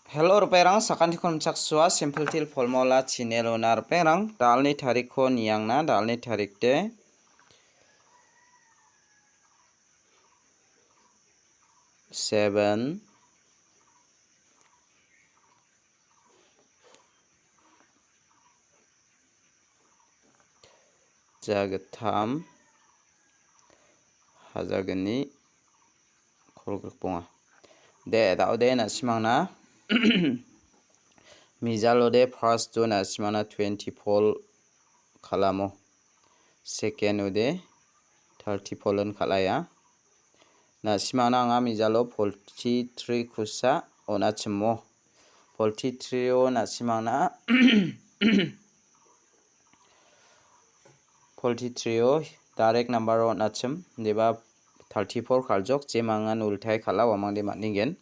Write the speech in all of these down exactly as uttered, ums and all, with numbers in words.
Hello, ripengrang, sakantikon nimchaksoa, Simple Teer Formula channel-ona ripengrang, da·alni tarikko niangna, da·alni tarik de seven, jagittam, hajagni, kolgrikbonga. De, da·ode na·simangna mijalode first-o na·simangna twenty-four kal·amo. Second-ode thirty-four-on kal·aia. Na·simangna anga mijalo forty-three kusa on·achimo. Forty-three-o na·simangna forty-three-o direct number-o on·achim, deba thirty-four kal·jok, jemangan ultai kal·a, uamangde man·ningen.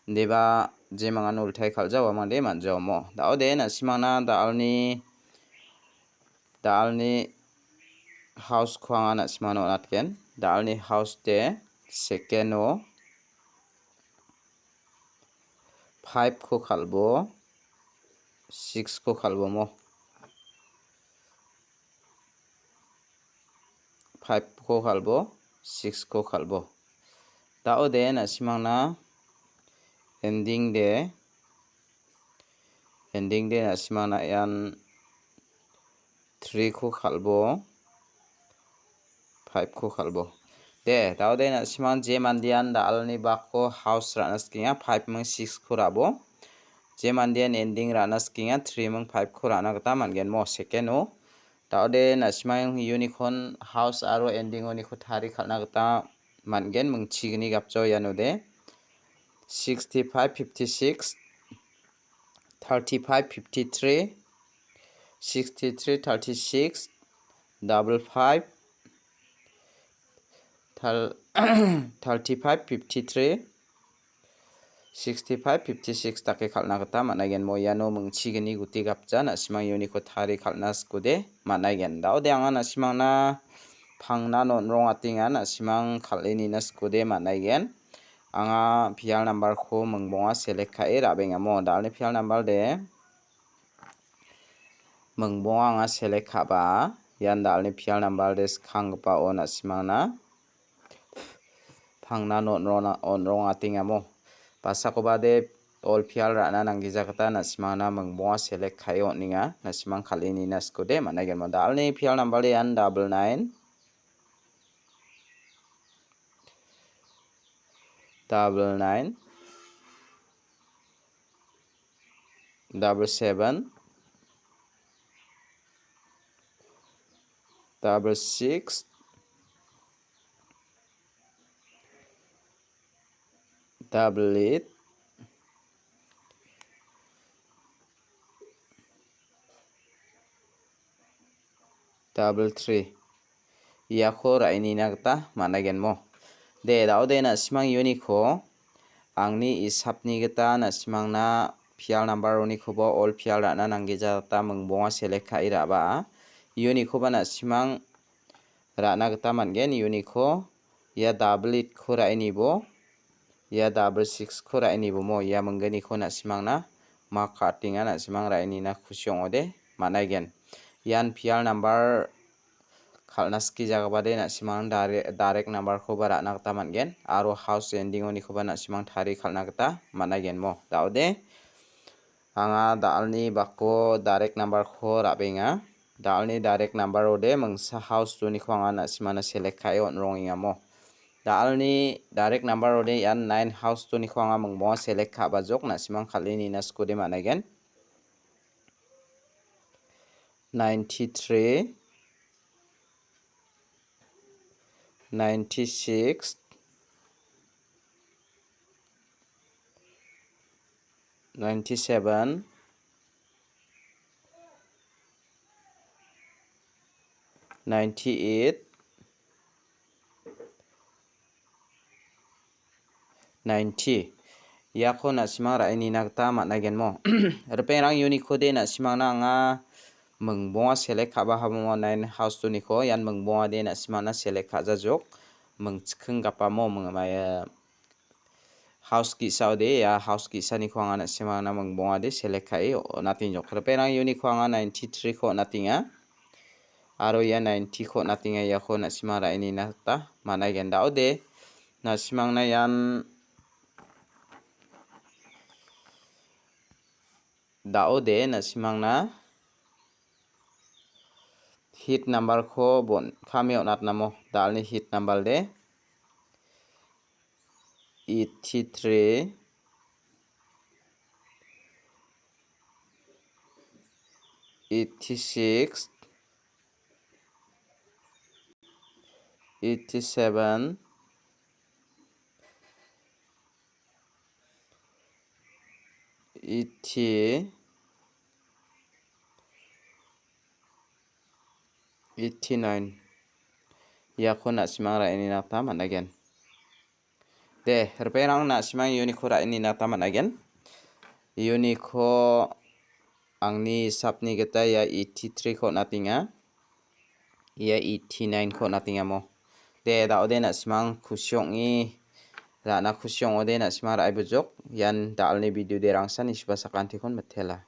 Deba jemangan ultai kal·ja, uamangde man·jaomo. Da·ode na·simangna da·alni, da·alni house-ko anga na·simangna on·atgen. Da·alni house de second-o five-ko kal·bo, six-ko kal·bomo. Five-ko kal·bo, six-ko kal·bo. Da·ode na·simangna ending de, ending de na·simangna ian three-ko kal·bo, five-ko kal·bo. De, da·ode na·simang je mandean da·alni bako house ra·na sikenga, five ming six-ko ra·bo. Je mandean ending ra·na sikenga, three ming five-ko ra·na gita man·gen mo second-o. Da·ode na·simang unicorn house aro ending-oniko tari kal·na gita man·gen, mingchigni gapjao ianode. Sixty-five, fifty-six, thirty-five, fifty-three, sixty-three, thirty-six, double five, thirty-five, fifty-three, sixty-five, fifty-six dake kal·na gita man·aigen. Mo iano mingchigni guti gapja, na·simang iuniko tarie kal·na sikode man·aigen. Da·ode anga na·simangna pangna non·rong atenga, na·simang kal·e nina sikode man·aigen. Anga pial nambarko mingbonga select ka·e ra·bengamo. Da·alni pial nambar de mingbonga anga select ka·ba. Ian da·alni pial nambar de skanggipao na·simangna pangna non·rona-, on·rong atengamo. Basakoba de all pial ra·na nanggija gita na·simangna mingbonga select ka·e on·enga. Na·simang kal·e nina sikode man·aigenmo. Da·alni pial nambar de ian double nine, double nine, double seven, double six, double eight, double three. Iako ra·e nina gita man·aigenmo. De, da·ode na·simang iuniko angni isapni gita na·simangna pial nambar onikoba all pial ra·na nanggija gita mingbonga select ka·e ra·ba. Iunikoba na·simang ra·na gita man·gen. Iuniko ia double eight-ko ra·e nibo, ia double six-ko ra·e nibomo, ia minggniko na·simangna mark ka·atenga, na·simang ra·e nina kusi ong·ode man·aigen. Ian pial nambar kal·na sikijagipade na·simang dare-, direct nambarkoba ra·na gita man·gen, aro house ending-onikoba na·simang tarie kal·na gita man·aigenmo. Da·ode anga da·alni bako direct nambarko ra·benga. Da·alni direct nambar ode mingsa house two-niko anga na·simana select ka·e on·rongengamo. Da·alni direct nambar ode ian nine house two-niko anga mingbonga select ka·bajok, na·simang kal·e nina sikode man·aigen. Ninety-three, ninety-six, ninety-seven, ninety-eight, ninety. Iako na·simang ra·e nina gita man·aigenmo. Ripengrang, iunikode na·simangna anga mingbonga select ka·ba habamo nine house two-niko. Ian mingbongade na·simangna select ka·jajok. Mingchikking gapamo ming-, mae-, House ge·sa ode, ia house ge·saniko anga na·simangna mingbongade select ka·e on·atenjok. Ripengrang uniko anga ninety-three-ko on·atenga. Aro ia ninety-ko on·atenga, iako na·simang ra·e nina gita man·aigen. Da·ode, na·simangna ian, da·ode, na·simangna hit number-ko bon-, kame on·atnamo, da·alni hit number de eighty-three, eighty-six, eighty-seven, eighty, eighty-nine. Iako na·simang ra·e nina gita man·aigen. De, ripengrang na·simang uniko ra·e nina gita man·aigen. Uniko angni hisapni gita ia eighty-three-ko on·atenga. Ia eighty-nine-ko on·atengamo. De, da·ode na·simang kusi ong·e, ra·na kusi ong·ode na·simang ra·e bujok. Ian da·alni video de rangsan isiba sakantikon mitela.